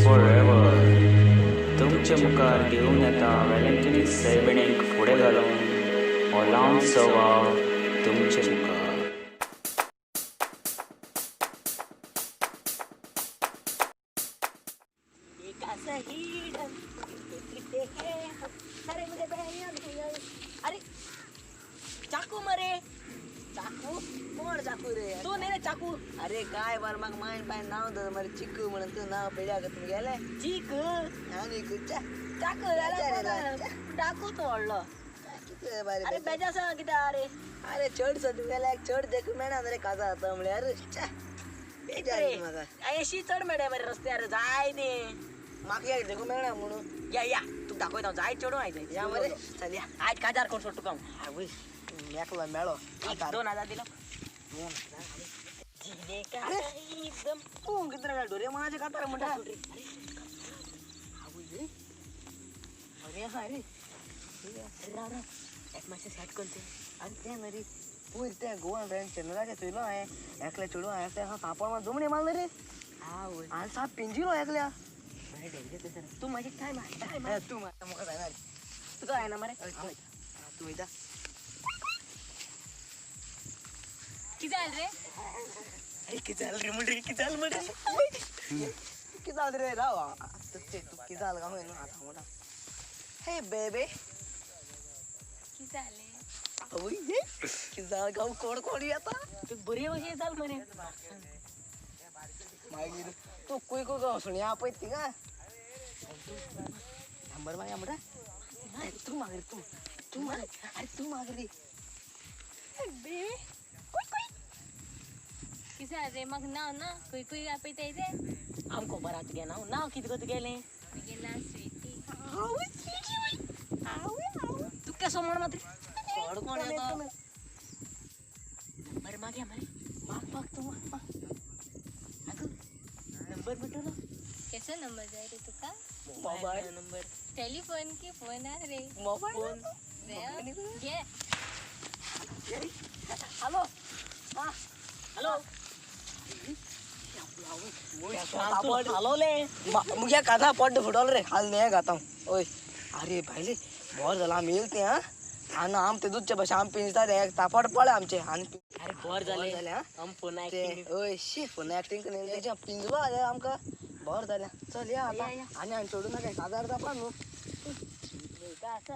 For ever तुमचे मुखार घेवन येता वेलंकणी सायबिणीक फुडें घालून हो ल्हानसो वावर तुमचे मुखार. अरे चाकू मरे, चाकू कोण चाकू रे? तू नाही रे चाकू. अरे काय बार मग मायन पाय नाव धर मरे चिकू म्हणून तू नाव पेड्या का तुम्ही गेले चीक आणि कुच्या चाकू डाकू तो व्हडलो. किती बारे. अरे बेजा सांग कितें अरे. अरे चड सद गेले चड देखून मेळना रे काजा जाता म्हळ्यार बेजार म्हाका. एशी चड मेळ्या मरे रस्त्यार जाय ते. म्हाका देखून मेळना म्हणून. या या तुका दाखयता जाय चेडूं आयज. या मरे चल या. आयज काजार कोण सोड तुका. आवय एकलो मेळो. 2000 दिलो. 2000 एकदम तू किती रे डोरे माझे कातार म्हणता. अरे अरे राव राव एक मातशें सेट करचें. अरे तें न्ही रे पयर तें गोवन फ्रेंड चॅनलाचेर चोयलो हांवें एकल्या चेडूं एकल्या तापड मार दोमणे मारलो रे. आवय आनी साप पिंजिलो एकल्या. बरें डेंजर तें. तूं मागीर काय मार काय मार तूं मार म्हाका जायना रे. तुका जायना मरे. तूं वयता. कितें जालें रे? अरे कितें जालें रे म्हणटा कितें जालें म्हणटा कितें जालें रे राव तूं कितें जालें काय न्हू आतां म्हणटा. हे बेबे कितें जालें? आवय कितें जालें गांव कोण कोण येता. तुका बरे भशेन जाल मरे. मागीर तूं कुय कुय गांव सुण्या आपयत थिंगा नंबर मागया म्हणटा. तूं मागीर तूं तूं मार. अरे तूं मागीर रे. बेबे कितें जालें रे? म्हाका नांव ना खंय खंय आपयताय ते. आमकां खबर आसा तुगेलें नांव. नांव कितें गो तुगेलें? म्हगेलें नांव स्वीटी. तुका केसो म्हण मात कोण कोण येता. नंबर मागया मरे. माग माग तूं माग माग. आगो नंबर म्हणटलो. केसो नंबर जाय रे तुका? Mobile number. टेलिफोन की फोनार रे? मोबायल. घे. हॅलो हां हॅलो हालोवलें मुगे काता पड्ड फुटोलो रे हाल न्हय खाता. ओय अरे भायले बरें जालां आमी येयले तें आं आनी आम ते दुदचे भशेन आमी पिंजता ते तापड पळय आमचें आनी अरे बरें जालें जालें आं आम फोन ते ओय शी फोन एक्टींग करून तेजें पिंजलो जाल्यार आमकां बरें जालें. चल या आतां आनी आनी चोडूं नाका काजार जावपा न्हू. आसा.